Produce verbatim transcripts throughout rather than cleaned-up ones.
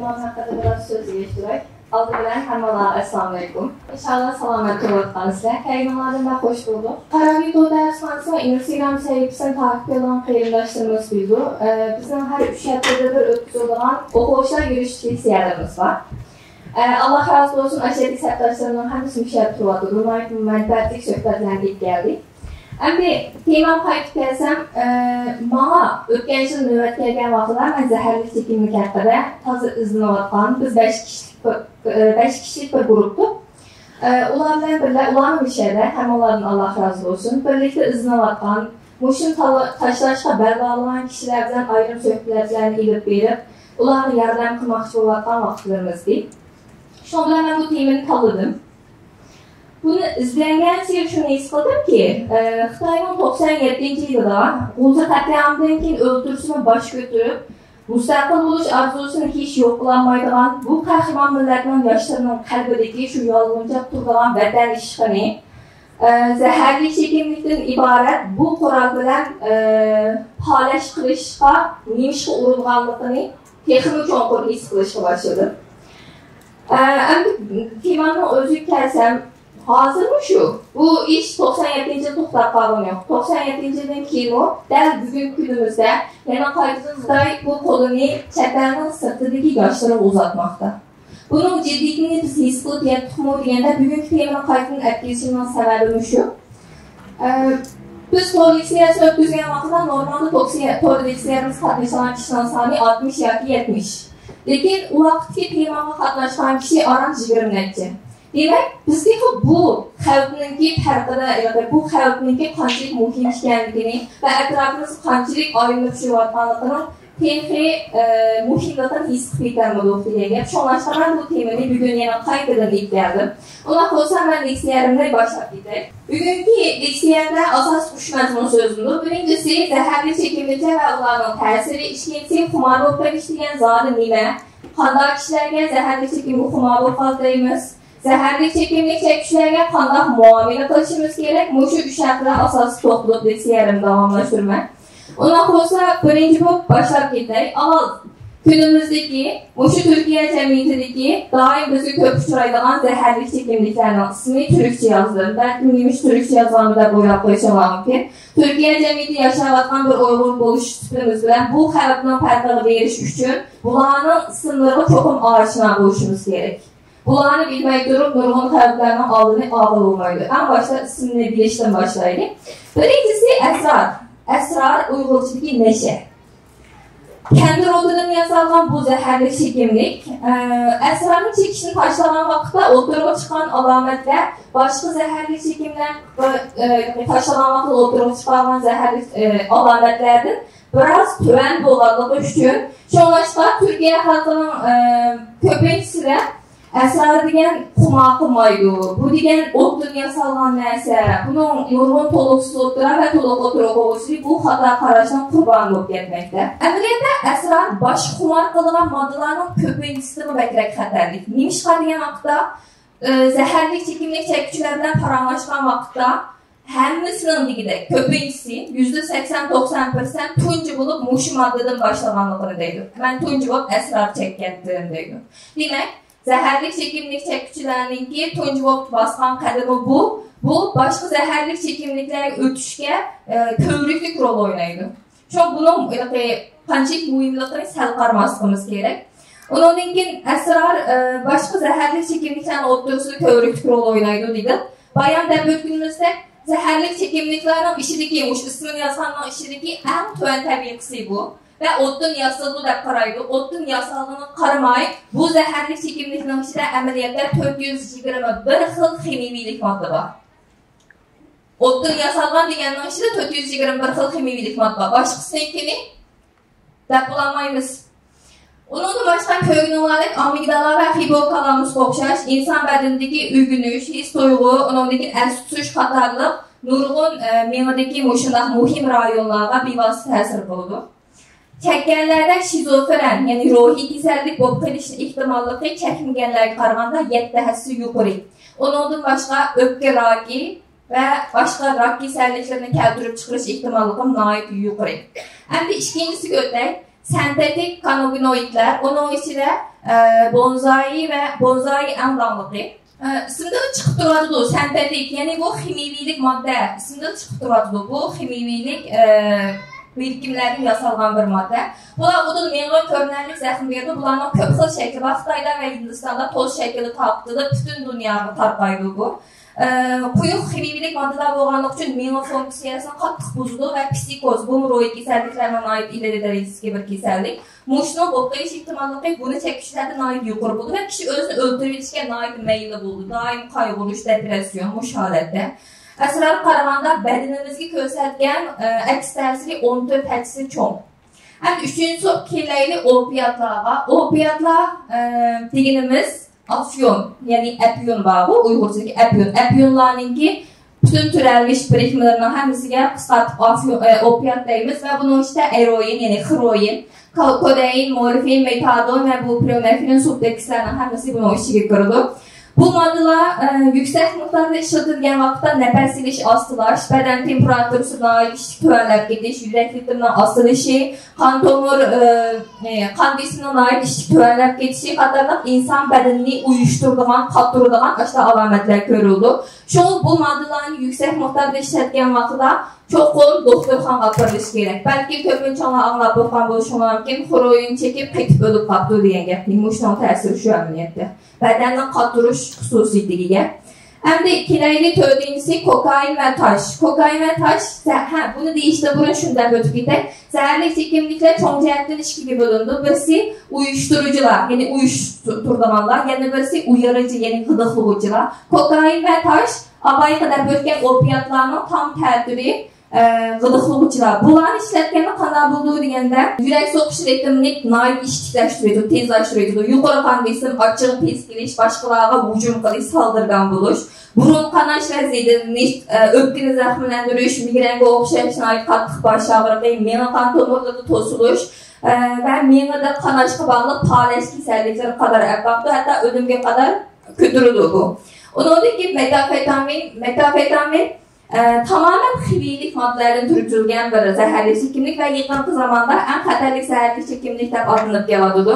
ھەققىدە بىراز سۆز ئېيتىپ تۇراي. ئالدى بىلەن ھەممىڭلارغا ئەسسالامۇئەلەيكۇم. ئىنشاللا سالامەت تۇرۇۋاتقانسىلەر. كەلگىنىڭلاردىن بەك خوش بولدۇق. قارابىي تور تەۋەسىخانىسىنىڭ ئىنستاگرام سەھىپىسىنى تاقىپ قىلغان قېرىنداشلىرىمىز بىلىدۇ. ئە، بىزنىڭ ھەر ئۈچ ھەپتىدە بىر ئۆتكۈزۈلىدىغان ئوقۇغۇچىلار يۈرۈشلۈك لېكسىيەلىرىمىز بار. ئە، ئاللا رازى بولسۇن، ئاشۇ يەردىكى سەپداشلىرىمنىڭ ھەممىسى مۇشۇ يەردە تۇرۇۋاتىدۇ. ناھايىتى مەنپەئەتلىك سۆھبەتلەرنى ئېلىپ كەلدى. ئەمدى تېمام قايتىپ كەلسەم، ئە، ماڭا ئۆتكەن يىل نۆۋەت كەلگەن ۋاقتىدا مەن زەھەرلىك چېكىملىك ھەققىدە تازا ئىزدىنىۋاتقان، بىز بەش كىشىلىك بىر، ئە، بەش كىشىلىك بىر گۇرۇپتۇق. ئە، ئۇلار بىلەن بىللە، ئۇلارمۇ مۇشۇ يەردە، ھەممىڭلاردىن ئاللا رازى بولسۇن. بىرلىكتە ئىزدىنىۋاتقان، مۇشۇنى تاللا-، تاشلاشقا بەل باغلىغان كىشىلەر بىلەن ئايرىم سۆھبەتلەرنى ئېلىپ بېرىپ، ئۇلارغا ياردەم قىلماقچى بولۇۋاتقان ۋاقىتلىرىمىزدى. شۇنىڭ بىلەن مەن بۇ تېمىنى تاللىدىم. بۇنى ئىزدىگەنسېرى شۇنى ھېس قىلدىمكى، ئە، خىتاينىڭ توقسان يەتتىنچى يىلىدا غۇلجا قەتلىئامىدىن كېيىن ئۆلتۈرۈشىنى باش كۆتۈرۈپ، مۇستەقىل بولۇش ئارزۇسىنى ھېچ يوق قىلالمايدىغان بۇ قەھرىمان مىللەتنىڭ ياشلىرىنىڭ قەلبىدىكى شۇ يالغۇنجاپ تۇرىدىغان ۋەتەن ئىشقىنى، ئە، زەھەرلىك چېكىملىكتىن ئىبارەت بۇ قورال بىلەن، ئە، پالەچ قىلىشقا نېمىشقا ئۇرۇنغانلىقىنى تېخىمۇ چوڭقۇر ھېس قىلىشقا باشلىدىم. ئە، ئەمدى تېمامنىڭ ئۆزىگە كەلسەم، ھازىرمۇ شۇ. بۇ ئىش توقسان يەتتىنچى يىل توختاپ قالغىنى يوق. توقسان يەتتىنچى يىلدىن كېيىنمۇ دەل بۈگۈنكى كۈنىمىزدە يەنە قايتىدىن خىتاي بۇ قولىنى چەت ئەلنىڭ سىرتىدىكى ياشلىرىغا ئۇزاتماقتا. بۇنىڭ جىددىيىتىنى بىز ھېس قىلىپ يەتتۇقمۇ دېگەندە، بۈگۈنكى تېمىنى قايتىدىن ئەپ كېلىشىمنىڭ سەۋەبى مۇشۇ. ئە، بىز تور لېكسىيەسىنى ئۆتكۈزگەن ۋاقىتتا نورمالدا توكسىيە-، تور لېكسىيەمىزگە قاتنىشىدىغان كىشىنىڭ سانى ئاتمىش ياكى يەتمىش. لېكىن ئۇ ۋاقىتتىكى تېماغا قاتناشقان كىشى ئاران يىگىرمە نەچچە. دېمەك، بىز تېخى بۇ خەۋپنىڭكى پەرقىدە، ياكى بۇ خەۋپنىڭكى قانچىلىك مۇھىم ئىكەنلىكىنى ۋە ئەتراپىمىزدا قانچىلىك ئايلىنىپ يۈرۈۋاتقانلىقىنىڭ تېخى، ئە، مۇھىملىقىنى ھېس قىلىپ يېتەلمىدۇق دېگەن گەپ. شۇڭلاشقا مەن بۇ تېمىنى بۈگۈن يەنە قايتىدىن ئېلىپ كەلدىم. ئۇنداق بولسا مەن لېكسىيەمنى باشلاپ كېتەي. بۈگۈنكى لېكسىيەمدە ئاساسلىق ئۈچ مەزمۇن سۆزلىنىدۇ. بىرىنچىسى، زەھەرلىك چېكىملىكلەر ۋە ئۇلارنىڭ تەسىرى. ئىككىنچىسى، خۇمار بولۇپ قېلىش دېگەن زادى نېمە؟ قانداق كىشىلەرگە زەھەرلىك چېكىمگە خۇمار بولۇپ قالدى دەيمىز؟ زەھەرلىك چېكىملىك چەككۈچىلەرگە قانداق مۇئامىلە قىلىشىمىز كېرەك؟ مۇشۇ ئۈچ ھەققىدە ئاساسلىق توختىلىپ لېكسىيەمنى داۋاملاشتۇرىمەن. ئۇنداق بولسا، بىرىنچى بولۇپ باشلاپ كېتەي. ئاۋۋال كۈنىمىزدىكى مۇشۇ تۈركىيە جەمئىيىتىدىكى دائىم بىزگە كۆپ ئۇچرايدىغان زەھەرلىك چېكىملىكلەرنىڭ ئىسمىنى تۈركچە يازدىم. بەلكىم نېمىشقا تۈركچە يازغاندۇ دەپ ئويلاپ قېلىشىڭلار مۇمكىن. تۈركىيە جەمئىيىتىدە ياشاۋاتقان بىر ئۇيغۇر بولۇش سۈپىتىمىز بىلەن بۇ خەۋپنىڭ پەرقىگە بېرىش ئۈچۈن بۇلارنىڭ ئىسىملىرىغا چوقۇم ئاشنا بولۇشىمىز كېرەك. بۇلارنى بىلمەي تۇرۇپ نۇرغۇن خەۋپلەرنىڭ ئالدىنى ئالغىلى بولمايدۇ. ئەڭ باشتا ئىسىمنى بىلىشتىن باشلايلى. بىرىنچىسى ئەسرار. ئەسرار ئۇيغۇرچىدىكى نەشە. كەندىر ئوتىدىن ياسالغان بۇ زەھەرلىك چېكىملىك، ئە، ئەسرارنى چېكىشنى تاشلىغان ۋاقىتتا ئوتتۇرىغا چىققان ئالامەتلەر باشقا زەھەرلىك چېكىملەر، ئە، تاشلىغان ۋاقىتتا ئوتتۇرىغا چىقارغان زەھەرلىك، ئە، ئالامەتلەردىن بىراز تۆۋەن بولغانلىقى ئۈچۈن، شۇڭلاشقا تۈركىيە خەلقىنىڭ، ئە، كۆپىنچىسىدە ئەسرار دېگەن خۇمار قىلمايدۇ، بۇ دېگەن ئوتتىن ياسالغان نەرسە، بۇنىڭ نۇرغۇن تولۇقسىز ئوتتۇرا ۋە تولۇق ئوتتۇرا ئوقۇغۇچىلىرى بۇ خاتا قاراشنىڭ قۇربانى بولۇپ كەتمەكتە. ئەمەلىيەتتە ئەسرار باش خۇمار قىلىدىغان ماددىلارنىڭ كۆپىنچىسىدىنمۇ بەكرەك خەتەرلىك. نېمىشقا دېگەن ۋاقىتتا، ئە، زەھەرلىك چېكىملىك چەككۈچىلەر بىلەن پاراڭلاشقان ۋاقىتتا، ھەممىسىنىڭ دېگۈدەك، كۆپىنچىسى، يۈزدە سەكسەن توقسان پىرسەنت تۇنجى بولۇپ مۇشۇ ماددىدىن باشلىغانلىقىنى دەيدۇ. مەن تۇنجى بولۇپ ئەسرار چەككەنتىم دەيدۇ. دېمەك، زەھەرلىك چېكىملىك چەككۈچىلەرنىڭكى تۇنجى بولۇپ باسقان قەدىمى بۇ. بۇ باشقا زەھەرلىك چېكىملىكلەرگە ئۆتۈشكە، ئە، كۆۋرۈكلۈك رول ئوينايدۇ. شۇڭا بۇنىڭ ھېلىقى قانچىلىك مۇھىملىقىنى سەل قارىماسلىقىمىز كېرەك. ئۇنىڭدىن كېيىن ئەسرار، ئە، باشقا زەھەرلىك چېكىملىكلەرنىڭ ئوتتۇرىسىدا كۆۋرۈكلۈك رول ئوينايدۇ دېدۇق. بايام دەپ ئۆتكىنىمىزدەك، زەھەرلىك چېكىملىكلەرنىڭ ئىچىدىكى، مۇشۇ ئىسمىنى يازغاننىڭ ئىچىدىكى ئەڭ تۆۋەن تەبىقىسى بۇ. ۋە ئوتتىن ياسىلىدۇ دەپ قارايدۇ. ئوتتىن ياسالغىنىغا قارىماي، بۇ زەھەرلىك چېكىملىكنىڭ ئىچىدە ئەمەلىيەتتە تۆت يۈز يىگىرمە بىر خىل خىمىيەلىك ماددا بار. ئوتتىن ياسالغان دېگەننىڭ ئىچىدە تۆت يۈز يىگىرمە بىر خىل خىمىيەلىك ماددا. باشقىسىنىڭكىنى دەپ بولالمايمىز. ئۇنىڭدىن باشقا كۆرگىنىڭلاردەك ئامىگدالا ۋە خىپوكالامۇسقا ئوخشاش ئىنسان بەدىنىدىكى ئۆگىنىش، ھېس تۇيغۇ، ئۇنىڭدىن كېيىن ئەستە تۇتۇش قاتارلىق نۇرغۇن، ئە، مېڭىدىكى مۇشۇنداق مۇھىم رايونلارغا بىۋاسىتە تەسىر بولىدۇ. چەككەنلەردە شىزوفرېن، يەنى روھىي كېسەللىك بولۇپ قېلىش ئېھتىماللىقى چەكمىگەنلەرگە قارىغاندا يەتتە ھەسسە يۇقىرى. ئۇنىڭدىن باشقا ئۆپكە راكى ۋە باشقا راك كېسەللىكلىرىنى كەلتۈرۈپ چىقىرىش ئېھتىماللىقىمۇ ناھايىتى يۇقىرى. ئەمدى ئىككىنچىسىگە ئۆتەي. سىنتېتىك كاننابىنوئىدلار، ئۇنىڭ ئىچىدە، ئە، بونزاي ۋە بونزاي ئەڭ داڭلىقى. ئە، ئىسىمدىن چىقىپ تۇرۇۋاتىدۇ، سىنتېتىك، يەنى بۇ خىمىيىلىك ماددا، ئىسىمدىن چىقىپ تۇرۇۋاتىدۇ. بۇ خىمىيىلىك، ئە، بىرىكمىلەردىن ياسالغان بىر ماددا. بۇلار ئۇدۇل مېڭىغا كۆرۈنەرلىك زەخىم بېرىدۇ. بۇلارنىڭ كۆپ خىل شەكلى بار. خىتايدا ۋە ھىندىستاندا توس شەكلىدە تارقىتىلىپ، پۈتۈن دۇنياغا تارقايدۇ بۇ. ئە، قويۇق خىمىيىلىك ماددىلار بولغانلىقى ئۈچۈن مېڭە فۇنكسىيەسىنى قاتتىق بۇزىدۇ ۋە پسىخوز، بۇمۇ روھىي كېسەللىكلەرنىڭ ناھايىتى ئىلگىرى دەرىجىسىدىكى بىر كېسەللىك. مۇشۇنىڭ بولۇپ قېلىش ئېھتىماللىقى بۇنى چەككۈچىلەردە ناھايىتى يۇقىرى بولىدۇ ۋە كىشى ئۆزىنى ئۆلتۈرۈۋېتىشكە ناھايىتى مەيىللىك بولىدۇ. دائىم قايغۇرۇش، دېپرېسسىيون، مۇشۇ ھالەتتە. ئەسلىدە قارىغاندا، بەدىنىمىزگە كۆرسەتكەن، ئە، ئەكس تەسىرى ئون تۆت ھەسسە چوڭ. ئەمدى ئۈچىنچى سوق كېلەيلى ئوپىياتلارغا. ئوپىياتلار، ئە، دېگىنىمىز ئافيون، يەنى ئەپيۈن بارغۇ، ئۇيغۇرچىدىكى ئەپيۈن. ئەپيۈنلارنىڭكى پۈتۈن تۈرەلگۈچ بىرىكمىلىرىنىڭ ھەممىسىگە قىسقارتىپ ئافيون، ئە، ئوپىيات دەيمىز ۋە بۇنىڭ ئىچىدە ئېروئىن، يەنى خېروئىن، كو-، كودېئىن، مورفىن، مېتادون ۋە بۇپرومېفرىن سۇبتېكىستلەرنىڭ ھەممىسى بۇنىڭ ئىچىگە كىرىدۇ. بۇ ماددىلار، ئە، يۈكسەك مىقداردا ئىشلىتىلگەن ۋاقىتتا نەپەس ئېلىش ئاستىلاش، بەدەن تېمپېراتۇرىسى ناھايىتى كىچىك تۆۋەنلەپ كېتىش، يۈرەك رىتىمىنىڭ ئاستىلىشى، قان تومۇر، ئە، ئە، قان بېسىمىنىڭ ناھايىتى كىچىك تۆۋەنلەپ كېتىشى قاتارلىق ئىنسان بەدىنىنى ئۇيۇشتۇرىدىغان، قاتتۇرىدىغان ئاشۇنداق ئالامەتلەر كۆرۈلىدۇ. شۇڭا بۇ ماددىلارنى يۈكسەك مىقداردا ئىشلەتكەن ۋاقتىدا چوقۇم دوختۇرخانىغا ئاپىرىلىشى كېرەك. بەلكى كۆپىنچىڭلار ئاڭلاپ باققان بولۇشۇڭلار مۇمكىن، خېروئىن چېكىپ قېتىپ ئۆلۈپ قاپتۇ دېگەن گەپنى. مۇشۇنىڭ تەسىرى شۇ ئەمەلىيەتتە. بەدەننىڭ قاتتۇرۇش خۇسۇسىيىتىگە ئىگە. ئەمدى كېلەيلى تۆتىنچىسى كوكائىن ۋە تاش. كوكائىن ۋە تاش، زە-، ھە، بۇنى دېيىشتىن بۇرۇن شۇنى دەپ ئۆتۈپ كېتەي. زەھەرلىك چېكىملىكلەر چوڭ جەھەتتىن ئىككىگە بۆلۈنىدۇ. بىرسى ئۇيۇشتۇرۇجىلار، يەنى ئۇيۇشتۇرىدىغانلار، يەنە بىرسى ئۇيارىجى، يەنى غىدىقلىغۇچىلار. كوكائىن ۋە تاش ئاۋۋالقى دەپ ئۆتكەن ئوپىياتلارنىڭ تام تەتۈرى، ئە، غىدىقلىغۇچىلار. بۇلارنى ئىشلەتكەندە قانداق بولىدۇ دېگەندە، يۈرەك سوقۇش رىتىمىنى ناھايىتى ئىششىقلاشتۇرىدۇ، تېزلەشتۈرىدۇ. يۇقىرى قان بېسىم، ئاچچىقى تېز كېلىش، باشقىلارغا ھۇجۇم قىلىش، سالدىرغان بولۇش، بۇرۇن قاناش ۋە زېدىلىنىش، ئە، ئۆپكىنى زەخىملەندۈرۈش، مىگرېنگە ئوخشاش ناھايىتى قاتتىق باش ئاغرىقى، مېڭە قان تومۇرلىرىدا توسۇلۇش، ئە، ۋە مېڭىدە قاناشقا باغلىق پالەچ كېسەللىكلىرىگە قەدەر ئەپ باقىدۇ، ھەتتا ئۆلۈمگە قەدەر كۆتۈرىدۇ بۇ. ئۇنىڭدىن كېيىن مېتافېتامىن، مېتافېتامىن، ئە، تامامەن خىمىيىلىك ماددىلاردىن تۈرتۈلگەن بىر زەھەرلىك چېكىملىك ۋە يېقىنقى زاماندا ئەڭ خەتەرلىك زەھەرلىك چېكىملىك دەپ ئاتىلىپ كېلىۋاتىدۇ.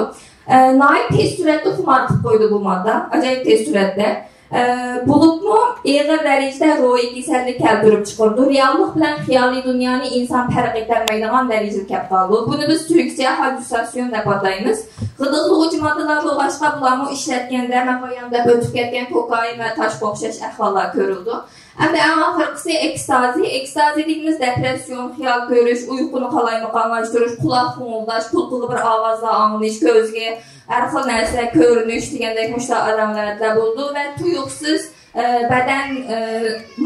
ئە، ناھايىتى تېز سۈرئەتتە خۇمار قىلىپ قويىدۇ بۇ ماددا، ئاجايىپ تېز سۈرئەتتە. ئە، بولۇپمۇ ئېغىر دەرىجىدە روھىي كېسەللىك كەلتۈرۈپ چىقىرىدۇ. رېئاللىق بىلەن خىيالىي دۇنيانى ئىنسان پەرق ئېتەلمەيدىغان دەرىجىدە كەپ قالىدۇ. بۇنى بىز تۈركچە ھالليۇسىناسىيون دەپ ئاتايمىز. غىدىقلىغۇچى ماددىلار بولغاچقا، بۇلارمۇ ئىشلەتكەندە، مەن بايام دەپ ئۆتۈپ كەتكەن كوكائىن ۋە تاشقا ئوخشاش ئەھۋاللار كۆرۈلىدۇ. ئەمدى ئەڭ ئاخىرقىسى ئېكستازى. ئېكستازى دېگىنىمىز دېپرېسسىيون، خىيال كۆرۈش، ئۇيقۇنى قالايمىقانلاشتۇرۇش، قۇلاق غۇڭۇلداش، قۇلىقىغا بىر ئاۋازلار ئاڭلىنىش، كۆزگە ھەر خىل نەرسىلەر كۆرۈنۈش دېگەندەك مۇشۇنداق ئالامەتلەر بولىدۇ ۋە تۇيۇقسىز، ئە، بەدەن، ئە،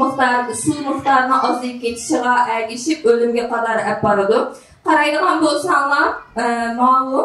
مىقدار، سۇ مىقدارىنىڭ ئازىيىپ كېتىشىغا ئەگىشىپ ئۆلۈمگە قەدەر ئەپ بارىدۇ. قارايدىغان بولساڭلار، ئە، ماۋۇ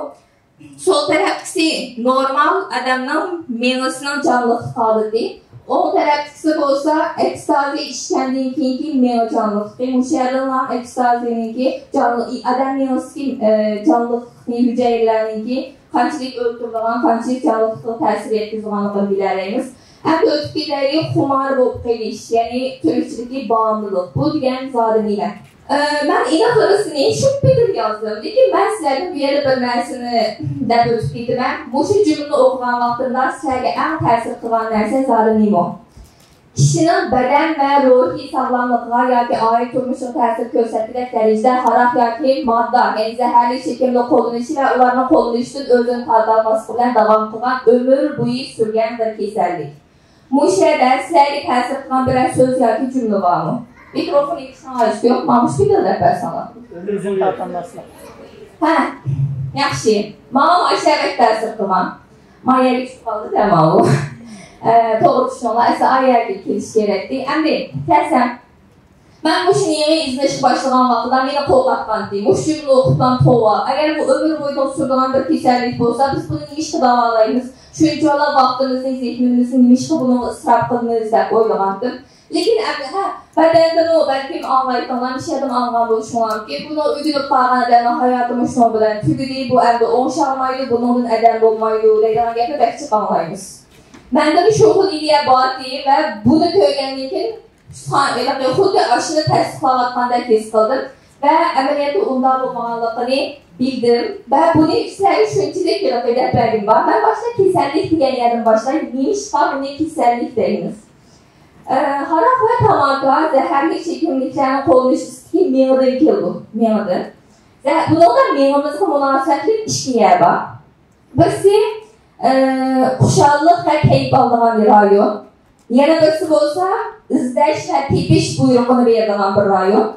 سول تەرەپكىسى نورمال ئادەمنىڭ مېڭىسىنىڭ جانلىق ھالىتى. ئوڭ تەرەپتىكىسى بولسا ئېكستازى ئىچكەندىن كېيىنكى مېڭە جانلىقلىقى. مۇشۇ يەردىنلا ئېكستازىنىڭكى جانلىق، ئادەم مېڭىسىدىكى، ئە، جانلىقلىقنى، ھۈجەيرىلەرنىڭكى قانچىلىك ئۆلتۈرىدىغان، قانچىلىك جانلىقلىققا تەسىر يەتكۈزىدىغانلىقىنى بىلەلەيمىز. ئەمدى ئۆتۈپ كېتەيلى، خۇمار بولۇپ قېلىش، يەنى تۈركچىدىكى باغىملىق. بۇ دېگەن زادى نېمە؟ ئە، مەن ئېنىقلىرىسىنى شۇ پېتىم يازدىم، لېكىن مەن سىلەرگە بۇ يەردە بىر نەرسىنى دەپ ئۆتۈپ كېتىمەن. مۇشۇ جۈملىنى ئوقۇغان ۋاقتىمدا سىلەرگە ئەڭ تەسىر قىلغان نەرسە زادى نېمە؟ كىشىنىڭ بەدەن ۋە روھىي ساغلاملىقىغا ياكى ئائىلە تۇرمۇشىغا تەسىر كۆرسەتكۈدەك دەرىجىدە ھاراق ياكى ماددا، يەنى زەھەرلىك چېكىملىك قوللىنىشى ۋە ئۇلارنىڭ قوللىنىشىدىن ئۆزىنى تارتالماسلىقى بىلەن داۋام قىلغان ئۆمۈر بويى سۈرگەن بىر كېسەللىك. مۇشۇ يەردە سىلەرگە تەسىر قىلغان بىرەر سۆز ياكى جۈملە بارمۇ؟ مىكروفون ئېلىشىڭلار ئۈچۈن ماڭا مۇشۇ پىكىر دەپ بەرسەڭلار. ئۆزۈڭ تارتالماسلىق. ھە، ياخشى. ماڭا ئاشۇ بەك تەسىر قىلغان. ما يەرگە چۈشۈپ قالدى دە ماۋۇ. ئە، توغرا چۈشىنىڭلار، ئەسلى ئا يەرگە كېلىش كېرەكتى. ئەمدى كەلسەم، مەن مۇشۇنى يېڭى ئىزدەشكە باشلىغان ۋاقتىدا مېنى قوغلاپ قالدى. مۇشۇ جۈملىنى ئوقۇپلا توۋا. ئەگەر بۇ ئۆمۈر بويىدا سۈرىدىغان بىر كېسەللىك بولسا، بىز بۇنى نېمىشقا داۋالايمىز؟ شۇنچىۋالا ۋاقتىمىزنى، زېھنىمىزنى نېمىشقا بۇنىڭغا ئىسراپ قىلىمىز دەپ ئويلىغانتىم. لېكىن ئەمدى، ھە، بەدەندىنمۇ بەلكىم ئاڭلايتتىڭلار، مۇشۇ يەردىن ئاڭلىغان بولۇشۇڭلار مۇمكىن. بۇنىڭ ئۆگىنىپ قالغان ئادەمنىڭ ھاياتىمۇ شۇنىڭ بىلەن تۈگىدى، بۇ ئەمدى ئوڭشالمايدۇ، بۇنىڭدىن ئادەم بولمايدۇ دەيدىغان گەپنى بەك جىق ئاڭلايمىز. مەندىمۇ شۇ خىل ئىدىيە بارتى ۋە بۇنى كۆرگەندىن كېيىن سا-، ھېلىقى خۇددى ئاشۇنى تەستىقلاۋاتقاندەك ھېس قىلدىم. ۋە ئەمەلىيەتتە ئۇنداق بولمىغانلىقىنى بىلدىم ۋە بۇنى سىلەرگە شۇنچىلىك ھېلىقى دەپ بەرگۈم بار. مەن باشتا كېسەللىك دېگەن يەردىن باشلاي. نېمىشقا بۇنى كېسەللىك دەيمىز؟ ئە، ھاراق ۋە تاماكا، زەھەرلىك چېكىملىكلەرنى قوللىنىش ئىستىكى مېڭىدىن كېلىدۇ، مېڭىدىن. زە-، بۇنىڭدا مېڭىمىزغا مۇناسىۋەتلىك ئىككى يەر بار. بىرسى، ئە، خۇشاللىق ۋە كەيپ ئالىدىغان رايون. يەنە بىرسى بولسا ئىزدەش ۋە تېپىش بۇيرۇقىنى بېرىدىغان بىر رايون.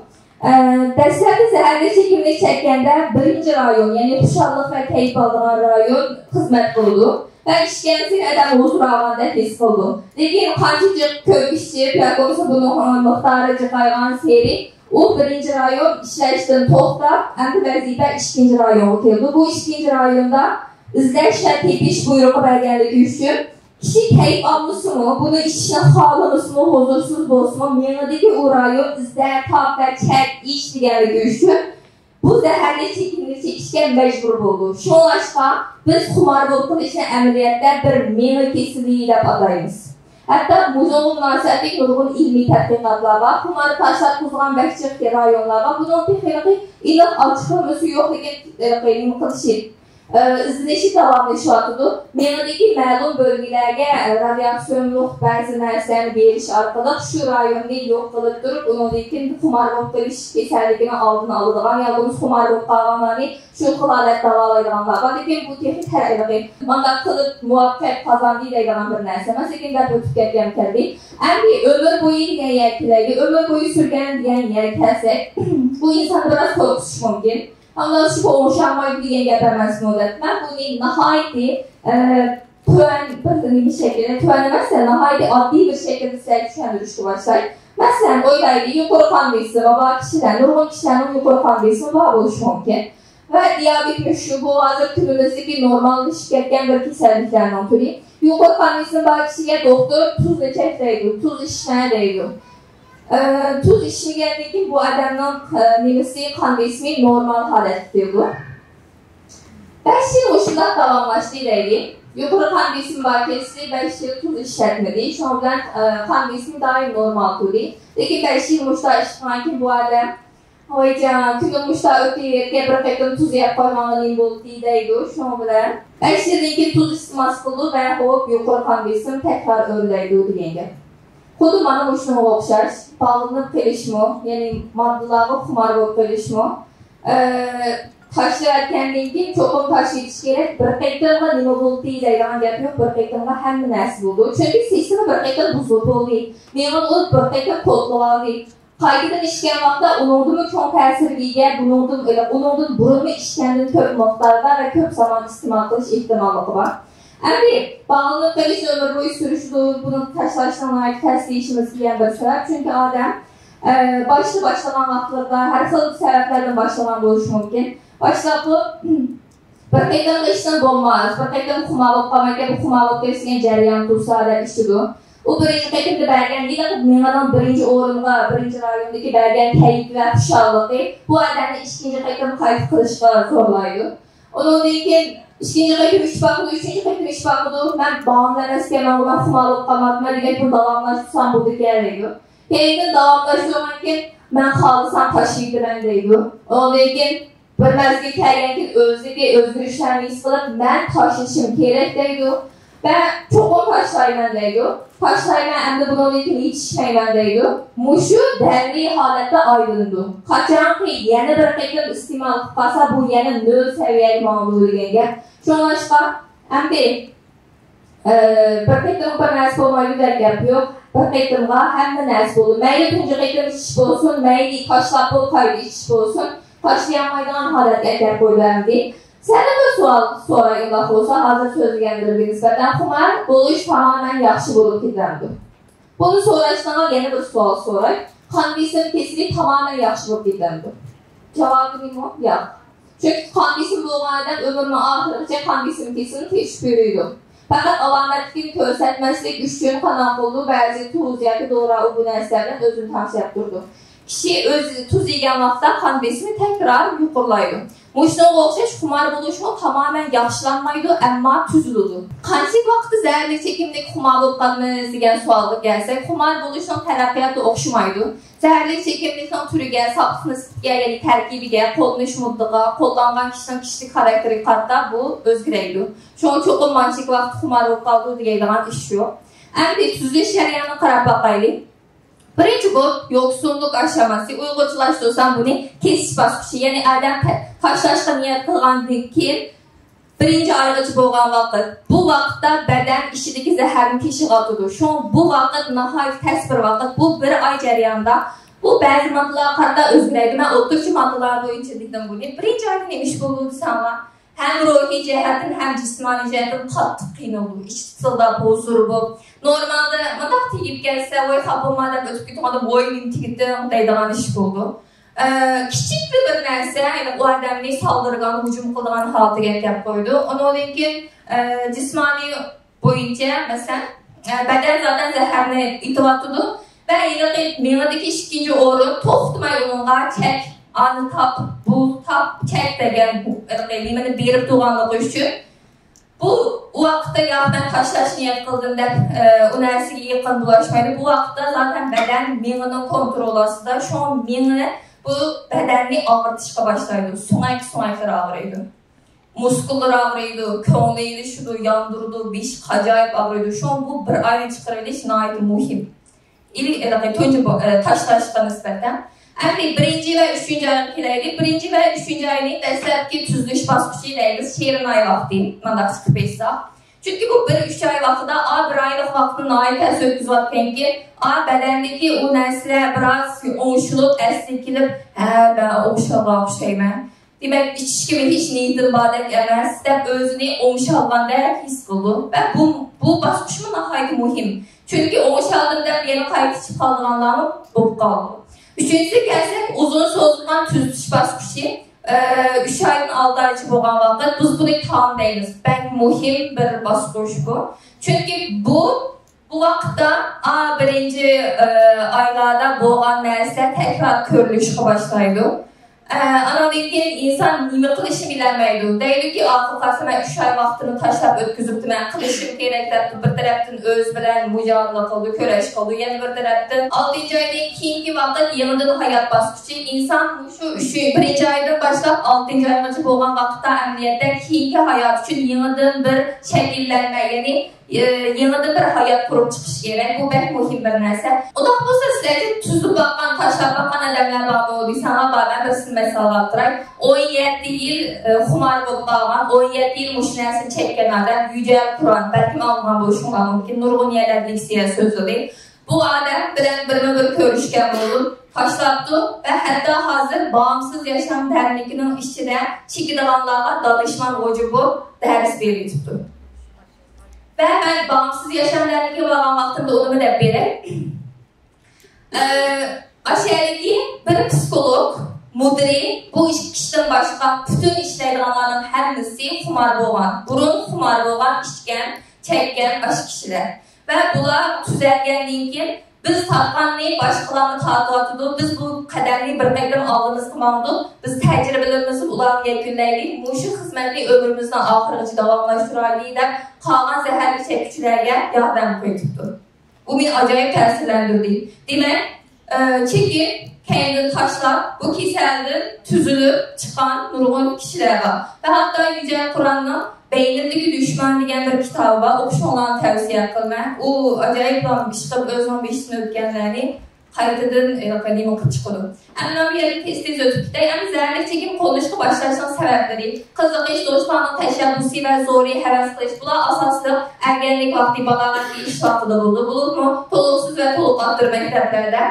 ئە، دەسلەپتە زەھەرلىك چېكىملىك چەككەندە بىرىنچى رايون، يەنى خۇشاللىق ۋە كەيپ ئالىدىغان رايون خىزمەت قىلىدۇ ۋە ئىچكەنسېرى ئادەم ھۇزۇر ئالغاندەك ھېس قىلىدۇ. لېكىن قانچە جىق كۆپ ئىچىپ ياكى بولمىسا بۇنىڭ مىقدارى جىقايغانسېرى ئۇ بىرىنچى رايون ئىشلەشتىن توختاپ، ئەمدى ۋەزىپە ئىككىنچى رايونغا كېلىدۇ. بۇ ئىككىنچى رايوندا ئىزدەش ۋە تېپىش بۇيرۇقى بەرگەنلىكى ئۈچۈن كىشى كەيپ ئالمىسىمۇ، بۇنى ئىچىشنى خالىمىسىمۇ، ھۇزۇرسىز بولسىمۇ، مېڭىدىكى ئۇ رايون ئىزدە، تاپ ۋە چەك، ئىچ دېگەنلىكى ئۈچۈن بۇ زەھەرلىك چېكىملىك چېكىشكە مەجبۇر بولىدۇ. شۇڭلاشقا بىز خۇمار بولۇپ قېلىشنى ئەمەلىيەتتە بىر مېڭە كېسىلى دەپ ئاتايمىز. ھەتتا بۇنىڭغا مۇناسىۋەتلىك نۇرغۇن ئىلمىي تەتقىقاتلار بار. خۇمارنى تاشلاتقۇزغان بەك جىق رايونلار بار. بۇنىڭ تېخىنىقى ئېنىق ئاچىقلىمىسى يوق، لېكىن، ئە، نېمە قىلىشى، ئە، ئىزدىنىشى داۋاملىشىۋاتىدۇ. مېڭىدىكى مەلۇم بۆلگىلەرگە، ئە، رادىئاتسىيونلۇق بەزى نەرسىلەرنى بېرىش ئارقىلىق شۇ رايوننى يوق قىلىپ تۇرۇپ، ئۇنىڭدىن كېيىن خۇمار بولۇپ قېلىش كېسەللىكىنىڭ ئالدىنى ئالىدىغان ياكى بولمىسا خۇمار بولۇپ قالغانلارنى شۇ خىل ھالەتتە داۋالايدىغانلار بار. لېكىن بۇ تېخى تەرەققىي، مانداق قىلىپ مۇۋەپپەقىيەت قازاندى دەيدىغان بىر نەرسە ئەمەس، لېكىن دەپ ئۆتۈپ كەتكەن كەلدى. ئەمدى ئۆمۈر بويى دېگەن يەرگە كېلەيلى. ئۆمۈر بويى سۈرگەن دېگەن يەرگە كەلسەك، بۇ ئىنساننى بىراز قورقۇتۇشى مۇمكىن. ئاڭلاشقا ئوڭشالمايدۇ دېگەن گەپ ئەمەسمۇ دەپ، مەن بۇنى ناھايىتى، ئە، تۆۋەن بىر نېمە شەكلىدە، تۆۋەن ئەمەس، ناھايىتى ئاددىي بىر شەكىلدە سىلەرگە چۈشەندۈرۈشكە باشلاي. مەسىلەن، ئويلايلى، يۇقىرى قان بېسىمى بار كىشىلەر، نۇرغۇن كىشىلەرنىڭ يۇقىرى قان بېسىمى بار بولۇشى مۇمكىن. ۋە دىيابېت مۇشۇ، بۇ ھازىر كۈنىمىزدىكى نورماللىشىپ كەتكەن بىر كېسەللىكلەرنىڭ تۈرى. يۇقىرى قان بېسىمى بار كىشىگە دوختۇر تۇزنى چەكلەيدۇ، تۇز ئىچمە دەيدۇ. ئە، تۇز ئىچمىگەندىن كېيىن بۇ ئادەمنىڭ، ئە، نېمىسى، قان بېسىمى نورمال ھالەتكە كېلىدۇ. بەش يىل مۇشۇنداق داۋاملاشتى دەيلى. يۇقىرى قان بېسىمى بار كەلسە، بەش يىل تۇز ئىشلەتمىدى. شۇنىڭ بىلەن، ئە، قان بېسىمى دائىم نورمال تۇردى. لېكىن بەش يىل مۇشۇنداق ئىشلىغاندىن كېيىن بۇ ئادەم، ۋايجان، كۈنۈم مۇشۇنداق ئۆتۈۋېرىدىكەن، بىر قېتىم تۇز يەپ قويمىغىنىڭ نېمە بولدى دەيدۇ. شۇنىڭ بىلەن بەش يىلدىن كېيىن تۇز ئىستېمال قىلىدۇ ۋە خوپ، يۇقىرى قان بېسىم تەكرار ئۆرلەيدۇ دېگەن گەپ. خۇددى مانا مۇشۇنىڭغا ئوخشاش، باغلىنىپ قېلىشمۇ، يەنى ماددىلارغا خۇمار بولۇپ قېلىشمۇ، ئە، تاشلىۋەتكەندىن كېيىن چوقۇم تاشلىۋېتىش كېرەك. بىر قېتىمغا نېمە بولدى دەيدىغان گەپ يوق، بىر قېتىمغا ھەممە نەرسە بولىدۇ. چۈنكى سىستېما بىر قېتىم بۇزۇلۇپ بولدى. مېڭىنى ئۇ بىر قېتىم قوتلىۋالدى. قايتىدىن ئىچكەن ۋاقىتتا ئۇنىڭدىنمۇ چوڭ تەسىرگە ئىگە، بۇنىڭدىن، ئۇنىڭدىن بۇرۇنمۇ ئىچكەندىن كۆپ مىقداردا ۋە كۆپ زامان ئىستېمال قىلىش ئېھتىماللىقى بار. ئەمدى باغلىنىپ قېلىش ئۆمۈر بويى سۈرۈشىدۇ، بۇنى تاشلاشنىڭ ناھايىتى تەس دېيىشىمىزگە يەنە بىر سەۋەب، چۈنكى ئادەم، ئە، باشتا باشلىغان ۋاقىتلىرىدا ھەر خىل سەۋەبلەردىن باشلىغان بولۇشى مۇمكىن. باشلاپلا بىر قېتىملىق ئىشتىن بولماس، بىر قېتىم خۇمار بولۇپ قالمايدىكەن، بۇ خۇمار بولۇپ كەتسىگەن جەريان تۇرسا دەپ ئىچىدۇ. ئۇ بىرىنچى قېتىمدا بەرگەن ھېلىقى مېڭىنىڭ بىرىنچى ئورۇنغا، بىرىنچى رايوندىكى بەرگەن كەيپى ۋە خۇشاللىقى بۇ ئادەمنى ئىككىنچى قېتىم قايتا قىلىشقا زورلايدۇ. ئۇنىڭدىن كېيىن ئىككىنچى قېتىم ئىچىپ باقىدۇ، ئۈچىنچى قېتىم ئىچىپ باقىدۇ. مەن باغلىنىپ ئەمەسكەنمەن، مەن خۇمار بولۇپ قالماپتىمەن دېگەن، بۇنى داۋاملاشتۇرسام بولىدىكەن دەيدۇ. كېيىن داۋاملاشتۇرغاندىن كېيىن مەن خالىسام تاشلىۋېتىمەن دەيدۇ. ئۇنىڭدىن كېيىن بىر مەزگىل كەلگەندىن كېيىن ئۆزىدىكى ئۆزگىرىشلەرنى ھېس قىلىپ، مەن تاشلىشىم كېرەك دەيدۇ. مەن چوقۇم تاشلايمەن دەيدۇ. تاشلايمەن، ئەمدى بۇنىڭدىن كېيىن ھېچ ئىچمەيمەن دەيدۇ. مۇشۇ دەۋرىي ھالەتتە ئايلىنىدۇ. قاچانكى يەنە بىر قېتىم ئىستېمال قىلىپ قالسا، بۇ يەنە نۆل سەۋىيەگە ماڭىدۇ دېگەن گەپ. شۇڭلاشقا ئەمدى ئە، بىر قېتىم بىر نەرسە بولمايدۇ دەپ گەپ يوق. بىر قېتىمغا ھەممە نەرسە بولىدۇ. مەيلى تۇنجى قېتىم ئىچىش بولسۇن، مەيلى تاشلاپ بولۇپ قايتا ئىچىش بولسۇن، تاشلىيالمايدىغان ھالەتكە ئەكەپ قويدۇ ئەمدى. سەندىن بىر سوئال سوراي، ئۇنداق بولسا، ھازىر سۆزلىگەنلىرىمگە نىسبەتەن خۇمار بولۇش تامامەن ياخشى بولۇپ كېتەمدۇ؟ بۇنى سوراشتىن ئالدىن يەنە بىر سوئال سوراي. قان بېسىم كېسىلى تامامەن ياخشى بولۇپ كېتەمدۇ؟ جاۋابى نېمە؟ ياق. چۈنكى قان بېسىمى بولغان ئادەم ئۆمرىنىڭ ئاخىرىغىچە قان بېسىمى كېسىلىنى تېشىپ يۈرىدۇ. پەقەت ئالامەتلىكىنى كۆرسەتمەسلىك ئۈچۈن قانداق قىلىدۇ؟ بەزى تۇز ياكى دورا، ئۇ بۇ نەرسىلەر بىلەن ئۆزىنى تەڭشەپ تۇرىدۇ. كىشى ئۆزى تۇز يېگەن ۋاقىتتا قان بېسىمى تەكرار يۇقىرىلايدۇ. مۇشۇنىڭغا ئوخشاش خۇمار بولۇشمۇ تامامەن ياخشىلانمايدۇ، ئەمما تۈزۈلىدۇ. قانچىلىك ۋاقىتتا زەھەرلىك چېكىملىك خۇمار بولۇپ قالىمىز دېگەن سوئالغا كەلسەك، خۇمار بولۇشنىڭ تەرەققىياتى ئوخشىمايدۇ. زەھەرلىك چېكىملىكنىڭ تۈرىگە، ساپلىق نىسبىتىگە، يەنى تەركىبىگە، قوللىنىش مۇددىتىغا، قوللانغان كىشىنىڭ كىشىلىك خاراكتېرىگە قارىتا بۇ ئۆزگىرەيدۇ. شۇڭا چوقۇم مانچىلىك ۋاقىت خۇمار بولۇپ قالىدۇ دېيدىغان ئىش يوق. ئەمدى تۈزۈلۈش جەريانىنى قاراپ باقايلى. بىرىنچى بولۇپ، يوقسۇنلۇق ئاشاماسى، ئۇيغۇرچىلاشتۇرسام بۇنى كېسىش باسقۇچى، يەنى ئادەم تاشلاشقا نىيەت قىلغاندىن كېيىن بىرىنچى ئايغىچە بولغان ۋاقىت. بۇ ۋاقىتتا بەدەن ئىچىدىكى زەھەرنى تېشىۋاتىدۇ. شۇڭا بۇ ۋاقىت ناھايىتى تەس بىر ۋاقىت. بۇ بىر ئاي جەريانىدا بۇ بەزى ماددىلارغا قارىتا ئۆزگىرەيدۇ. مەن ئوتتۇرىچە ماددىلار بويىچە دېدىم بۇنى. بىرىنچى ئايدا نېمە ئىش بولىدۇ دېسەڭلار، ھەم روھىي جەھەتتىن، ھەم جىسمانىي جەھەتتىن قاتتىق قىينىلىدۇ. ئىچى تىتىلداپ، ھۇزۇرى بولۇپ. نورمالدا مۇنداق تېگىپ كەلسە، ۋاي خاپا بولما دەپ ئۆتۈپ كېتىدىغان ئادەم، ۋاي نېمە تېگىدىڭ دەيدىغان ئىش بولىدۇ. ئە، كىچىكلا بىر نەرسە، يەنى ئۇ ئادەمنى سالدۇرىدىغان، ھۇجۇم قىلىدىغان ھالەتكە كەپ قويىدۇ. ئۇنىڭدىن كېيىن، ئە، جىسمانىي بويىچە، مەسىلەن، ئە، بەدەن زادەن زەھەرنى ئېتىۋاتىدۇ ۋە ھېلىقى مېڭىدىكى ئىككىنچى ئورۇن توختىماي ئۇنىڭغا چەك، ئانى تاپ، بۇ تاپ، چەك دېگەن بۇ ھېلىقى نېمىنى بېرىپ تۇرغانلىقى ئۈچۈن، بۇ، ئۇ ۋاقىتتا ياق، مەن تاشلاش نىيەت قىلدىم دەپ، ئە، ئۇ نەرسىگە يېقىن بولۇشمايدۇ. بۇ ۋاقىتتا زادەن بەدەن مېڭىنىڭ كونترولى ئاستىدا. شۇڭا مېڭە بۇ بەدەننى ئاغرىتىشقا باشلايدۇ. سۆڭەك، سۆڭەكلىرى ئاغرىيدۇ. مۇسكۇللىرى ئاغرىيدۇ، كۆڭلى ئېلىشىدۇ، ياندۇرىدۇ، بېشى ئاجايىپ ئاغرىيدۇ. شۇڭا بۇ بىر ئاينى چىقىرىۋېلىش ناھايىتى مۇھىم. ئىلى-، ھېلىقى تۇنجى بو-، ئە، تاشلاشقا نىسبەتەن. ئەمدى بىرىنچى ۋە ئۈچىنچى ئايغا كېلەيلى. بىرىنچى ۋە ئۈچىنچى ئاينى دەسلەپكى تۈزۈلۈش باسقۇچى دەيمىز، شېرىن ئاي ۋاقتى، مانداق چىقىپ ئېيتساق. چۈنكى بۇ بىر ئۈچ ئاي ۋاقتىدا، ئا، بىر ئايلىق ۋاقىتنى ناھايىتى تەس ئۆتكۈزۈۋاتقانكى، ئا، بەدەندىكى ئۇ نەرسىلەر بىراز ئوڭشىلىپ، ئەسلىگە كېلىپ، ھە، مەن ئوڭشالغان ئوخشايمەن. دېمەك، ئىچىشكىمۇ ھېچ نىيىتىم باردەك ئەمەس، دەپ ئۆزىنى ئوڭشالغاندەك ھېس قىلىدۇ. ۋە بۇ، بۇ باسقۇچمۇ ناھايىتى مۇھىم. چۈنكى ئوڭشالدىم دەپ يەنە قايتا ئىچىپ قالىدىغانلارمۇ بولۇپ قالىدۇ. ئۈچىنچىسىگە كەلسەك، ئۇزۇن سوزۇلغان تۈزىتىش باسقۇچى. ئە، ئۈچ ئايدىن ئالتە ئايغىچە بولغان ۋاقىت، بىز بۇنى تام دەيمىز. بەك مۇھىم بىر باسقۇچ بۇ. چۈنكى بۇ، بۇ ۋاقىتتا، ئا، بىرىنچى، ئە، ئايلاردا بولغان نەرسىلەر تەكرار كۆرۈلۈشكە باشلايدۇ. ئە، ئانىڭدىن كېيىن ئىنسان نېمە قىلىشنى بىلەلمەيدۇ. دەيدۇكى، ئاخىر قارىسا، مەن ئۈچ ئاي ۋاقتىنى تاشلاپ ئۆتكۈزۈپتىمەن، قىلىشىم كېرەك دەپ، بىر تەرەپتىن ئۆزى بىلەن مۇجادىلە قىلىدۇ، كۈرەش قىلىدۇ. يەنە بىر تەرەپتىن، ئالتىنچى ئايدىن كېيىنكى ۋاقىت يېڭىدىن ھايات باسقۇچى. ئىنسان مۇشۇ ئۈچ، بىرىنچى ئايدىن باشلاپ ئالتىنچى ئايغىچە بولغان ۋاقىتتا ئەمەلىيەتتە كېيىنكى ھايات ئۈچۈن يېڭىدىن بىر شەكىللەنمە، يەنى، ئە، يېڭىدىن بىر ھايات قۇرۇپ چىقىش كېرەك. بۇ بەك مۇھىم بىر نەرسە. ئۇنداق بولسا، سىلەرچە تۈزۈپ باققان، تاشلاپ باققان ئادەملەر بارمۇ دېسەڭلار، بار. مەن بىرسىنى مەسەل ئالاپ تۇراي. ئون يەتتە يىل، ئە، خۇمار بولۇپ قالغان، ئون يەتتە يىل مۇشۇ نەرسىنى چەككەن ئادەم، يۈجە قۇرئان، بەلكىم ئاڭلىغان بولۇشۇڭلار مۇمكىن. نۇرغۇن يەرلەردە لېكسىيە سۆزلىدى. بۇ ئادەم بىلەن بىرمۇ بىر كۆرۈشكەن بولدۇم، تاشلاپتۇ ۋە ھەتتا ھازىر بامسىز ياشام دەرنىكىنىڭ ئىچىدە چېكىدىغانلارغا دانىشمەن غوجا بولۇپ دەرس بېرىۋېتىپتۇ. ۋە مەن بامسىز ياشام دەرنىكىگە بارغان ۋاقتىمدا ئۇنىمۇ دەپ بېرەي. ئە، ئاشۇيەردىكى بىر پسىخولوگ مۇدىرى، بۇ ئىككى كىشىدىن باشقا پۈتۈن ئىشلەيدىغانلارنىڭ ھەممىسى خۇمار بولغان، بۇرۇن خۇمار بولغان، ئىچكەن، چەككەن ئاشۇ كىشىلەر. ۋە بۇلار تۈزەلگەندىن كېيىن، بىز تارتقاننى باشقىلارمۇ تارتىۋاتىدۇ. بىز بۇ قەدەمنى بىر قېتىم ئالدىمىزغا ماڭدۇق. بىز تەجرىبىلىرىمىزنى ئۇلارغا يەكۈنلەيلى. مۇشۇ خىزمەتنى ئۆمرىمىزنىڭ ئاخىرىغىچە داۋاملاشتۇرايلى دەپ، قالغان زەھەرلىك چەككۈچىلەرگە ياردەم قىلىۋېتىپتۇ. بۇ مېنى ئاجايىپ تەسىرلەندۈردى. دېمەك، ئە، چېكىپ، كەينىدىن تاشلاپ، بۇ كېسەلدىن تۈزۈلۈپ چىققان نۇرغۇن كىشىلەر بار. ۋە ھەتتا يۈجە قۇرئاننىڭ بەينىمدىكى دۈشمەن دېگەن بىر كىتابى بار، ئوقۇشۇڭلارنى تەۋسىيە قىلىمەن. ئۇ ئاجايىپ ئىشقىلىپ ئۆزىنىڭ بېشىدىن ئۆتكەنلەرنى قايتىدىن، ئە، نېمە قىلىپ چىقىدۇ. ئەمما بۇ يەردىن تېز-تېز ئۆتۈپ كېتەي. ئەمدى زەھەرلىك چېكىم قوللىنىشقا باشلاشنىڭ سەۋەبلىرى، قىزىقىش، دوستلارنىڭ تەشەببۇسى ۋە زورى، ھەۋەس قىلىش، بۇلار ئاساسلىق ئەركەنلىك ۋاقتى، بالاغەت يېتىش ۋاقتىدا بولىدۇ. بولۇپمۇ تولۇقسىز ۋە تولۇق ئاتتۇر مەكتەپلەردە.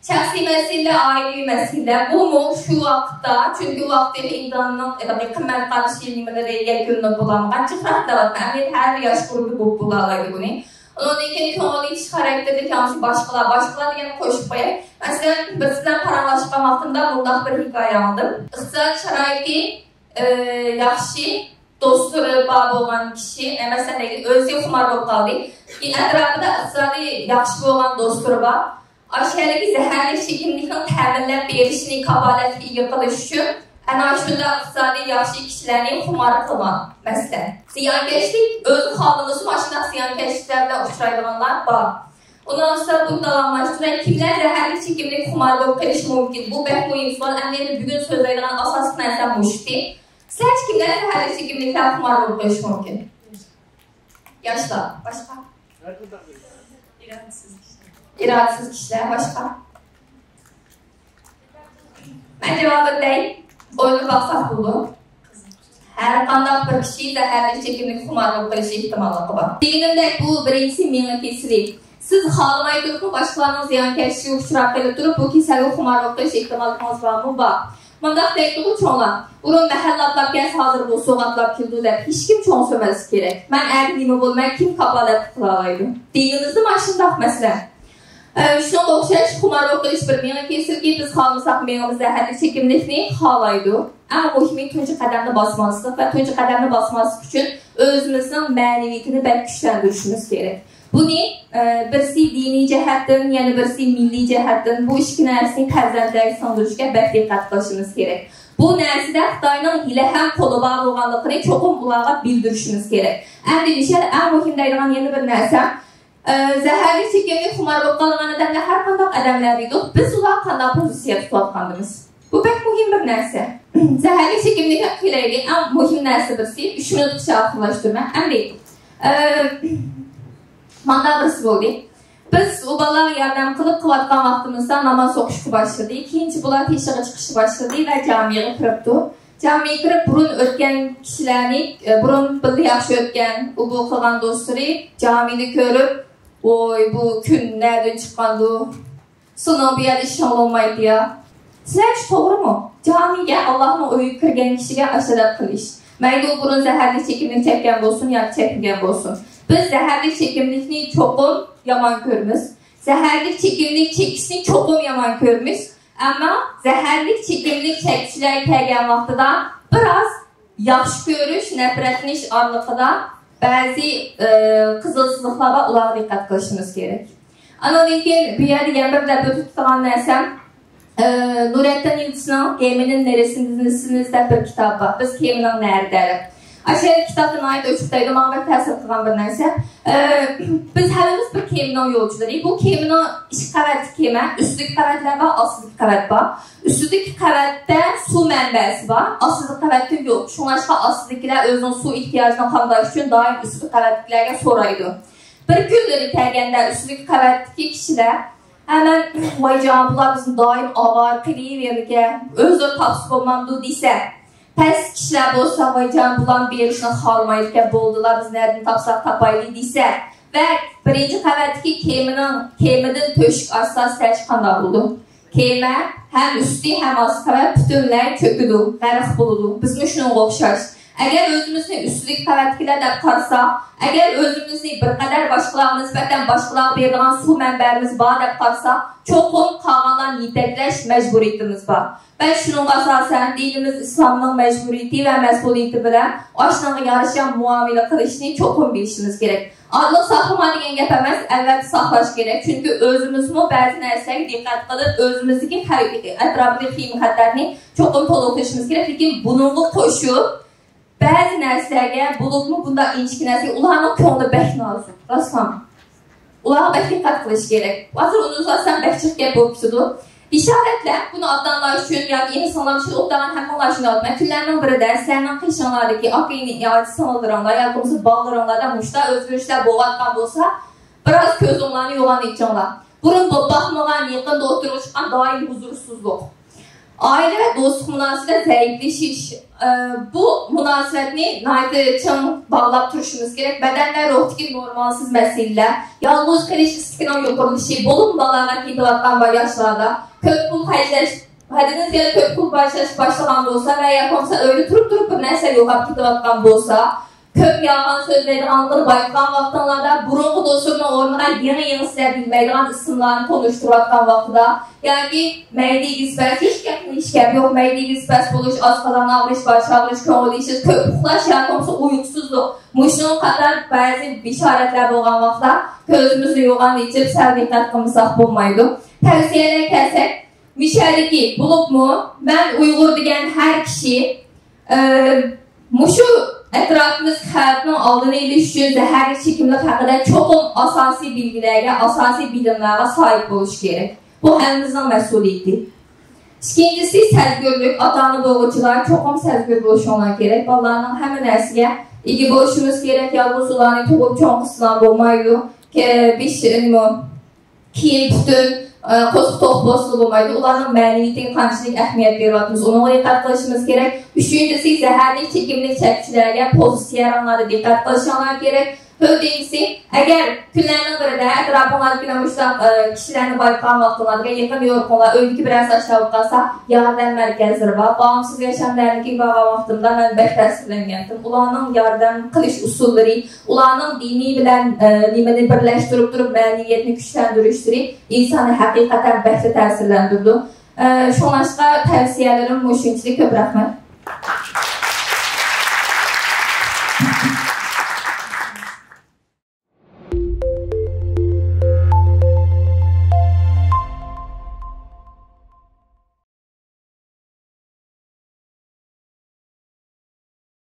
شەخسىي مەسىلە، ئائىلىۋى مەسىلە، بۇمۇ شۇ ۋاقىتتا، چۈنكى ئۇ ۋاقىتتا ئىمتىھاننىڭ، يەنى قىممەت قارىشى نېمىلىرى يەكۈنلىنىپ بولالمىغان، جىقراق دەۋاتىمەن. ئەمدى ھەر ياش گۇرۇپپا بولۇپ بولالايدۇ بۇنى. ئۇنىڭدىن كېيىن كۆڭۈل يېتىش خاراكتېرىدىكى ياخشى باشقىلار، باشقىلار دېگەننى قوشۇپ قوياي. مەسىلەن، بىرسى بىلەن پاراڭلاشقان ۋاقتىمدا مۇنداق بىر ھېكايە ئاڭلىدىم. ئىقتىسادىي شارائىتى، ئى، ياخشى، دوستلىرى بار بولغان كىشى، ئە، مەسىلەن، دەيلى، ئۆزى خۇمار بولۇپ قالدى. ئەتراپىدا ئىقتىسادى ياخشى بولغان دوستلىرى بار. ئاشۇ يەردىكى زەھەرلىك چېكىملىكنىڭ تەمىنلەپ بېرىشىنى كاپالەتكە ئىگە قىلىش ئۈچۈن ئەنە شۇنداق ئىقتىسادى ياخشى كىشىلەرنى خۇمار قىلما. مەسىلەن، زىيانكەشلىك ئۆزى خالىمىسىمۇ ئاشۇنداق زىيانكەشلىكلەر بىلەن ئۇچرايدىغانلار بار. ئۇنداقتا بۇنى داۋاملاشتۇرۇپ، كىملەر زەھەرلىك چېكىملىك خۇمار بولۇپ قېلىشى مۇمكىن؟ بۇ بەك مۇھىم سوئال. ئەمدى بۈگۈن سۆزلەيدىغان ئاساسلىق نەرسە مۇشۇ. سىلەرچە كىملەر زەھەرلىك چېكىملىكلەر خۇمار بولۇپ قېلىشى مۇمكىن؟ ياشلار، باشقا؟ ئىرادىسىز كىشىلەر، باشقا؟ مەن جاۋاب بېرەي. ئويلىنىپ باقساق بولىدۇ. ھەر قانداق بىر كىشى زەھەرلىك چېكىملىك خۇمار بولۇپ قېلىش ئېھتىماللىقى بار. دېگىنىمدەك، بۇ بىرىنچىسى مېڭە كېسىلى. سىز خالىماي تۇرۇپمۇ باشقىلارنىڭ زىيانكەشلىكىگە ئۇچراپ قېلىپ تۇرۇپ، بۇ كېسەلگە خۇمار بولۇپ قېلىش ئېھتىماللىقىڭىز بارمۇ؟ بار. مۇنداق دەيدىغۇ چوڭلار، بۇرۇن مەھەللە ئاتلاپ كەلسە، ھازىر بوسۇغا ئاتلاپ كېلىدۇ دەپ، ھېچكىم چوڭ سۆزلىمەسلىكى كېرەك. مەن ئەتە نېمە بولىمەن، كىم كاپالەتلىك قىلالايدۇ؟ دېگىنىمىزدە مانا شۇنداق مەسىلە. ئە، شۇنىڭغا ئوخشاش خۇمار بولۇپ قېلىش بىر مېڭە كېسىلى. بىز خالىمىساق، مېڭىمىز زەھەرلىك چېكىملىكنى خالايدۇ. ئەڭ مۇھىمى تۇنجى قەدەمنى باسماسلىق ۋە تۇنجى قەدەمنى باسماسلىق ئۈچۈن ئۆزىمىزنىڭ مەنىۋىيىتىنى بەك كۈچلەندۈرۈشىمىز كېرەك. بۇنى، ئە، بىرسى دىنىي جەھەتتىن، يەنە بىرسى مىللىي جەھەتتىن بۇ ئىككى نەرسىنى پەرزەنتلەرگە سىڭدۈرۈشكە بەك دىققەت قىلىشىمىز كېرەك. بۇ نەرسىدە خىتاينىڭ ھېلىھەم قولى بار بولغانلىقىنى چوقۇم ئۇلارغا بىلدۈرۈشىمىز كېرەك. ئەمدى دېيىشەر، ئەڭ مۇھىم دەيدىغان يەنە بىر نەرسە، ئە، زەھەرلىك چېكىملىك خۇمار بولۇپ قالغان ئادەملەر ھەر قانداق ئادەملەر دېدۇق، بىز ئۇلارغا قانداق پوزىتسىيە تۇتۇۋاتقاندىمىز؟ بۇ بەك مۇھىم بىر نەرسە. زەھەرلىك چېكىملىككە كېلەيلى، ئەڭ مۇھىم نەرسە بىرسى، ئۈچ مىنۇتقىچە ئاخىرلاشتۇرىمەن. ئەمدى، ئە، مانداق بىرسى بولدى. بىز ئۇ بالىلارغا ياردەم قىلىپ قىلىۋاتقان ۋاقتىمىزدا ناماز ئوقۇشقا باشلىدى. كېيىنچە بۇلار تېشىغا چىقىشقا باشلىدى ۋە جامىغا كىرىپتۇ. جامىغا كىرىپ، بۇرۇن ئۆتكەن كىشىلەرنى، ئە، بۇرۇن بىللە ياخشى ئۆتكەن، ئۇ بۇ قىلغان دوستلىرى جامىدا كۆرۈپ، ۋوي، بۇ كۈن نەدىن چىققاندۇ؟ سىلىنىڭ بۇ يەردە ئىشىڭ بولمايدۇ يا. سىلەرچە توغرىمۇ؟ جامىگە، ئاللاھنىڭ ئۆيىگە كىرگەن كىشىگە ئاشۇنداق قىلىش. مەيلى ئۇ بۇرۇن زەھەرلىك چېكىملىك چەككەن بولسۇن ياكى چەكمىگەن بولسۇن. بىز زەھەرلىك چېكىملىكنى چوقۇم يامان كۆرىمىز. زەھەرلىك چېكىملىك چېكىشنى چوقۇم يامان كۆرىمىز. ئەمما زەھەرلىك چېكىملىك چەككۈچىلەرگە كەلگەن ۋاقتىدا بىراز ياخشى كۆرۈش، نەپرەتلىنىش ئارىلىقىدا بەزى، ئى، قىزىل سىزىقلار بار، ئۇلارغا دىققەت قىلىشىمىز كېرەك. ئانىڭدىن كېيىن بۇ يەردە يەنە بىر دەپ ئۆتۈپ تۇرغان نەرسەم، ئى، نۇرەتتىن يىلدىزنىڭ «گېمىنىڭ نېرىسىنى سىنىسىز» دەپ بىر كىتابى بار. بىز گېمىنىڭ نەرىدە دەپ. ئاشۇ كىتابتا ناھايىتى ئوچۇق دەيدۇ، ماڭا بەك تەسىر قىلغان بىر نەرسە. ئى، بىز ھەممىمىز بىر كېمىنىڭ يولچىلىرى. بۇ كېمىنىڭ ئىككى قەۋەتلىك كېمە، ئۈستىدىكى قەۋەتلەر بار، ئاستىدىكى قەۋەت بار. ئۈستىدىكى قەۋەتتە سۇ مەنبەسى بار، ئاستىدىكى قەۋەتتە يوق. شۇڭلاشقا ئاستىدىكىلەر ئۆزىنىڭ سۇ ئېھتىياجىنى قامداش ئۈچۈن دائىم ئۈستىدىكى قەۋەتتىكىلەرگە سورايدۇ. بىر كۈنلىرى كەلگەندە ئۈستىدىكى قەۋەتتىكى كىشىلەر، ھەمەن، ۋاي جان، بۇلار بىزنى دائىم ئاۋارە قىلىۋېرىدىكەن، ئۆزلىرى تاپسا بولمامدۇ دېسە، پەس كىشىلەر بولسا، ۋاي جان، بۇلار بېرىشنى خالىمايدىكەن، بولدىلا، بىز نەدىن تاپساق تاپايلى دېسە، ۋە بىرىنچى قەۋەتتىكى كېمىنىڭ، كېمىدىن تۆشۈك ئاچسا سىلەرچە قانداق بولىدۇ؟ كېمە ھەم ئۈستى، ھەم ئاستى قەۋەت پۈتۈنلەي چۆكىدۇ، غەرق بولىدۇ. بىزمۇ شۇنىڭغا ئوخشاش. ئەگەر ئۆزىمىزنى ئۈستىدىكى قەۋەتتىكىلەر دەپ قارىساق، ئەگەر ئۆزىمىزنى بىر قەدەر باشقىلارغا نىسبەتەن باشقىلارغا بېرىدىغان سۇ مەنبەمىز بار دەپ قارىساق، چوقۇم قالغانلارنى يېتەكلەش مەجبۇرىيىتىمىز بار. ۋە شۇنىڭغا ئاساسەن، دىنىمىز ئىسلامنىڭ مەجبۇرىيىتى ۋە مەسئۇلىيىتى بىلەن ئاشۇنىڭغا يارىشا مۇئامىلە قىلىشنى چوقۇم بىلىشىمىز كېرەك. ئارىلىق ساقلىما دېگەن گەپ ئەمەس، ئەلۋەتتە ساقلاش كېرەك. چۈنكى ئۆزىمىزمۇ بەزى نەرسىلەرگە دىققەت قىلىپ، ئۆزىمىزدىكى خەۋپ، ئەتراپىدىكى خېيىم-خەتەرنى چوقۇم تولۇقلىشىمىز كېرەك. لېكىن بۇنىڭغا قوشۇپ، بەزى نەرسىلەرگە، بولۇپمۇ بۇنداق ئىنچىكە نەرسىگە ئۇلارنىڭ كۆڭلى بەك نازۇك، راستلا. ئۇلارغا بەك دىققەت قىلىش كېرەك. ھازىر ئۇنىڭدىن سەن بەك جىق گەپ بولۇپ كېتىدۇ. بېشارەتلەر، بۇنى ئاتا-ئانىلار ئۈچۈن ياكى ئىنى-سىڭىللار ئۈچۈن ئوقۇتىدىغان ھەممىڭلار ئۈچۈن ئېيتىمەن. كۈنلەرنىڭ بىرىدە سىلەرنىڭ قېشىڭلاردىكى ئاكا-ئىنى ياكى سىڭىللىرىڭلار ياكى بولمىسا بالىلىرىڭلاردا مۇشۇنداق ئۆزگىرىشلەر بوۋاتقان بولسا، بىراز كۆزۈڭلارنى يوغان ئېچىڭلار. بۇرۇن بولۇپ باقمىغان، يېقىندا ئوتتۇرىغا چىققان دائىمىي ھۇزۇرسىزلىق. ئائىلە ۋە دوستلۇق مۇناسىۋىتى زەئىپلىشىش، ئە، بۇ مۇناسىۋەتنى ناھايىتى چىڭ باغلاپ تۇرۇشىمىز كېرەك. بەدەن ۋە روھتىكى نورمالسىز مەسىلىلەر، يالغۇز قېلىش ئىستىكىنىڭ يۇقىرىلىشى، بولۇپمۇ بالىلارغا كېتىۋاتقان بار ياشلاردا كۆپ پۇل خەجلەش، ھەددىدىن زىيادە كۆپ پۇل خەجلەش باشلىغان بولسا ۋە يا بولمىسا ئۆيدە تۇرۇپ تۇرۇپ بىر نەرسە يوقاپ كېتىۋاتقان بولسا، كۆپ يالغان سۆزلەيدىغانلىقىنى بايقىغان ۋاقتىڭلاردا، بۇرۇنقى دوستلىرىنىڭ ئورنىغا يېڭى-يېڭى سىلەر بىلمەيدىغان ئىسىملارنى تونۇشتۇرۇۋاتقان ۋاقتىدا، ياكى مەيدە ئىگىسى پەس، ھېچ گەپنىڭ ھېچ گەپى يوق، مەيدە ئىگىسى پەس بولۇش، ئاز قالاڭ ئاغرىش، باش ئاغرىش، كۆڭۈل ئېچىش، كۆپ ئۇخلاش يا بولمىسا ئۇيقۇسىزلىق، مۇشۇنىڭ قاتار بەزى بېشارەتلەر بولغان ۋاقىتتا كۆزىمىزنى يوغان ئېچىپ سەل دىققەت قىلمىساق بولمايدۇ. تەۋسىيەلەرگە كەلسەك، مىشەدىكى، بولۇپمۇ مەن ئۇيغۇر دېگەن ھەر كىشى، ئە، مۇشۇ ئەتراپىمىزدىكى خەلقنىڭ ئالدىنى ئېلىش ئۈچۈن زەھەرلىك چېكىملىك ھەققىدە چوقۇم ئاساسىي بىلگىلەرگە، ئاساسىي بىلىملەرگە ساھىب بولۇش كېرەك. بۇ ھەممىمىزنىڭ مەسئۇلىيىتى. ئىككىنچىسى، سەزگۈرلۈك. ئاتا-ئانا بولغۇچىلار چوقۇم سەزگۈر بولۇشۇڭلار كېرەك. بالىلارنىڭ ھەممە نەرسىگە ئىگە بولۇشىمىز كېرەك. يالغۇز ئۇلارنى تۇغۇپ چوڭ قىلسىلا بولمايدۇ. كە-، بېشى، نېمە، كىيىم پۈتۈن، ئە، قورسىقى توق بولسىلا بولمايدۇ. ئۇلارنىڭ مەنىۋىيىتىگە قانچىلىك ئەھمىيەت بېرىۋاتىمىز، ئۇنىڭغا دىققەت قىلىشىمىز كېرەك. ئۈچىنچىسى، زەھەرلىك چېكىملىك چەككۈچىلەرگە، پوزىتسىيەلىرىڭلاردا دىققەت قىلىشىڭلار كېرەك. تۆتىنچىسى، ئەگەر كۈنلەرنىڭ بىرىدە ئەتراپىڭلاردىكى مۇشۇنداق، ئە، كىشىلەرنى بايقىغان ۋاقتىڭلاردا يېقىن يورۇقۇڭلار ئۆيدىكى بىرەرسى ئاشۇنداق بولۇپ قالسا، ياردەم مەركەزلىرى بار. باغىمسىز ياشامدا كېيىن بارغان ۋاقتىمدا مەن بەك تەسىرلەنگەنتىم. ئۇلارنىڭ ياردەم قىلىش ئۇسۇللىرى، ئۇلارنىڭ دىنىي بىلەن، ئە، نېمىنى بىرلەشتۈرۈپ تۇرۇپ مەنىۋىيەتنى كۈچلەندۈرۈشلىرى ئىنساننى ھەقىقەتەن بەكلا تەسىرلەندۈرىدۇ. ئە، شۇڭلاشقا تەۋسىيەلىرىم مۇشۇنچىلىك. كۆپ رەھمەت.